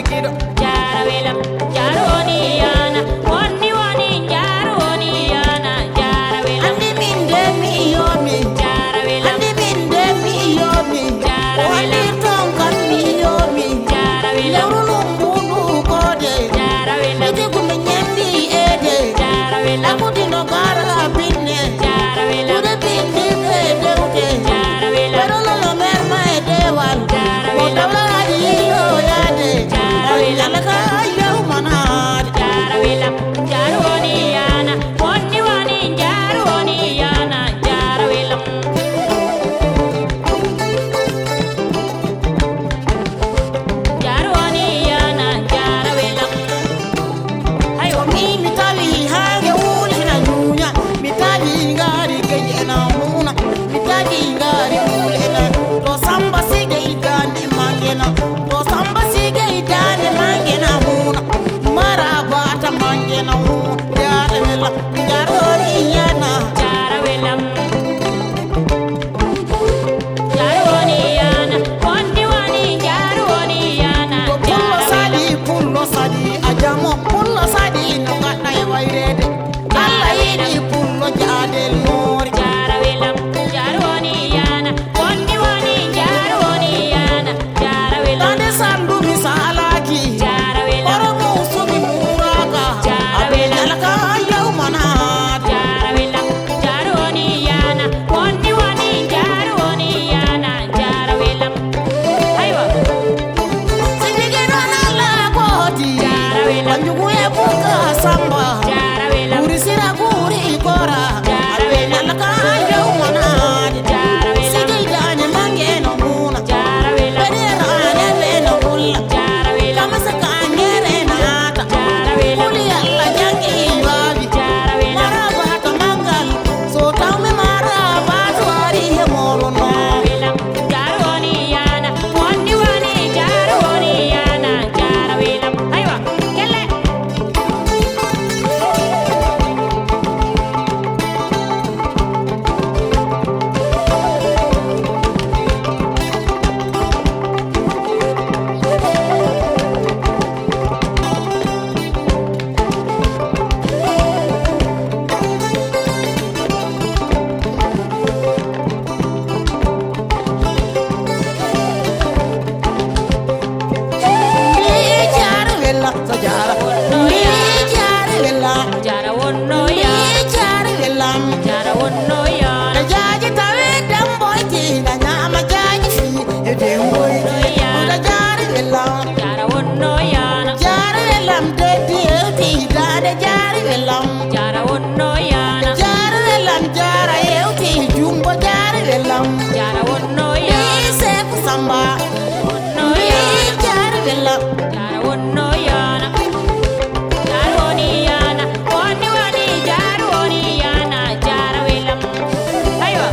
Giɗo Jara welam, jaro woni yana, wonni woni jaro woni yana, jara welam, Andi min de mi yomi. Jara welam, Andi min de mi yomi. Jara O welam. andirton kam mi yomi. Jara welam, Lewru lumbu kode. Jara welam, Ite gume ñembi ede. Jara welam, Akutino gara binne. Jara welam, Kude bindi e dewte. Jara welam, Ɓeɗo lolo merma e dewal. Jara Mo welam. tawlaji yiyoyade. Jara welam. Ñalaka yawmanade. Jara welam, jaro woni yana, wonni woni jaro woni yana, jara welam. Jaro woni yana, jara welam. Hayo. Mi mi tawi hange wuli ena ñuuña. Mi tawi ngaari geyi ena muuna. Mi tawi ngaari wuli ena. To samba sigey dande mangena. To samba sigey dande mangena muuna. Mara bata mangena muuna. Jaara wela jaarori yana. Jara welam. Jaro woni yana, wonni woni jaro woni yana, To pullo jara welam. saɗi pullo saɗi a jamo pullo saɗi no gaɗɗa e wayrede. Allah yiɗi pullo jaadel moori. Jara welam, jaro woni yana, wonni woni jaro woni yana, jara welam. Dande sandumi salaki. Jara welam, Oro musumi muraka. Jara Abe welam. ñalaka yawmanade. Jara welam, jaro woni yana, wonni woni jaro woni yana, jara welam. Aywa, Sijigiɗon Allah kooti. Jara welam. Anjugu e buka samba. Jara welam, Guri sira guri kora. Jara Abe welam. ñalaka yawmanade. Jara welam, Sigil dañe mangeno muna. jara welam, Ɓeɗerane ɓeno wulla. Jara welam, Kamasa ka ngere naata. Jara welam, Kuli Allah jangi waawi. Jara welam. Maraba hata mangal. So tawmi maraba to ari he morono. Welam, jaro woni yana, wonni woni jaro woni yana, jara welam. Aywa, kelle. Mbi jaara wella so jaara. Mbi jaara wella. Jara wonno Mbi yana, jaara wella. Jara wonno yana, Da jaaji tawi damboyti na ñaama jaaji fi e demboyti. Da jaara wella. Jara wonno yana, Jaara wellam deddi hewti daande jaara wellam. Jara wonno yana, Jaara wellam jaara hewti jungo jaara wellam. Jara wonno Mbi yana, Seeku Samba. Wonno Mbi yana, jaara wellam. Jara wonno yana, jaro woni yana, wonni woni jaro woni yana, jara welam. Aywa.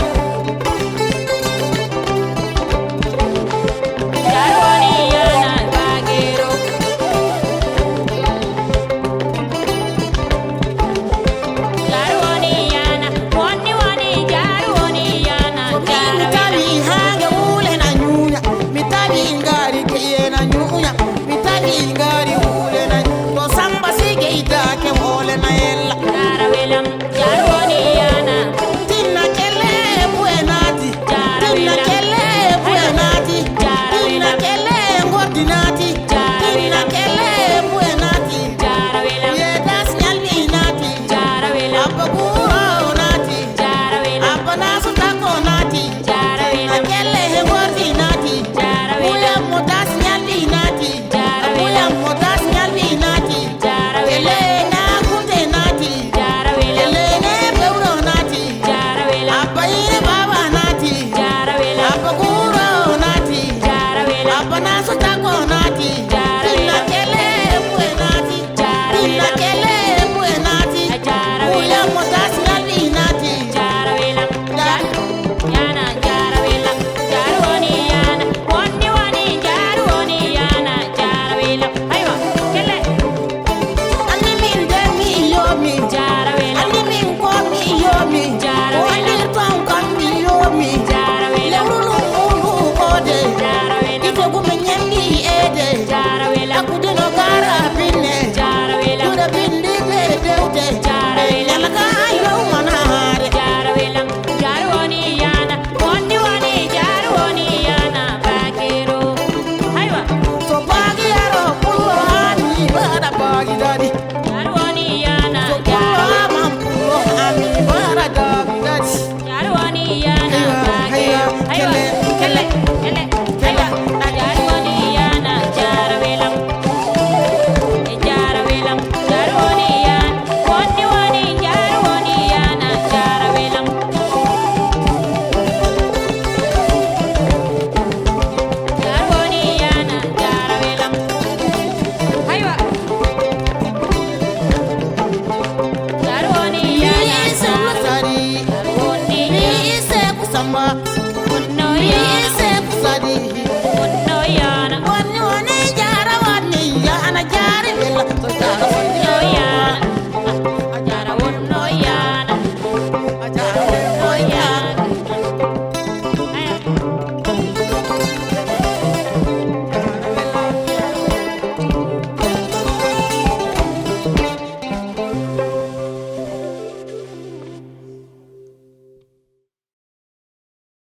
Jaro woni yana, bagero. Jaro woni yana, wonni woni jaro woni yana, Mi jara welam. tawi hange wule na ñuuña. Mi tawi ngaari geyi na ñuuña. Mi tawi ngaari wule na. To samba sigey daake woole na yella. Jara welam, jaro woni yana, Tinna kelle bu'e naati. Jara Tinna welam. kelle bu'e naati. Jara Tinna welam. kelle ngordi naati. Jara Tinna welam. kelle bu'e naati. Jara welam, Yedas ñalbi naati. Jara welam, Abba guuro naati. Jara welam, Abba nasu tako naati. Jara Tinna welam. kelle he ngordi naati. Jara welam. Buya mo das ñalbi naati. Jara Buya welam. mo das ñalbi naati. Jara welam. Kelle na kunte naati. Jara welam, Kelle ne bewro naati. Jara welam, Abba yire baba naati. Jara welam, Abba guuro naati. Jara welam, Abba nasu tako naati. Jara Tinna welam. kelle bu'e naati. Jara Tinna welam. kelle bu'e naati. Jara Buya welam. mo das ñalbi naati. Jara welam, yana, jara welam, jaro woni yana, wonni woni jaro woni yana, jara welam. Aywa, kelle. Andi min de mi yomi. Jara welam, Andi min ko mi yomi. Jara O welam. andirton kam mi yomi. Jara welam, Lewru lumbu kode. Jara welam, Ite gume ñembi Dede Jara wela. Akude.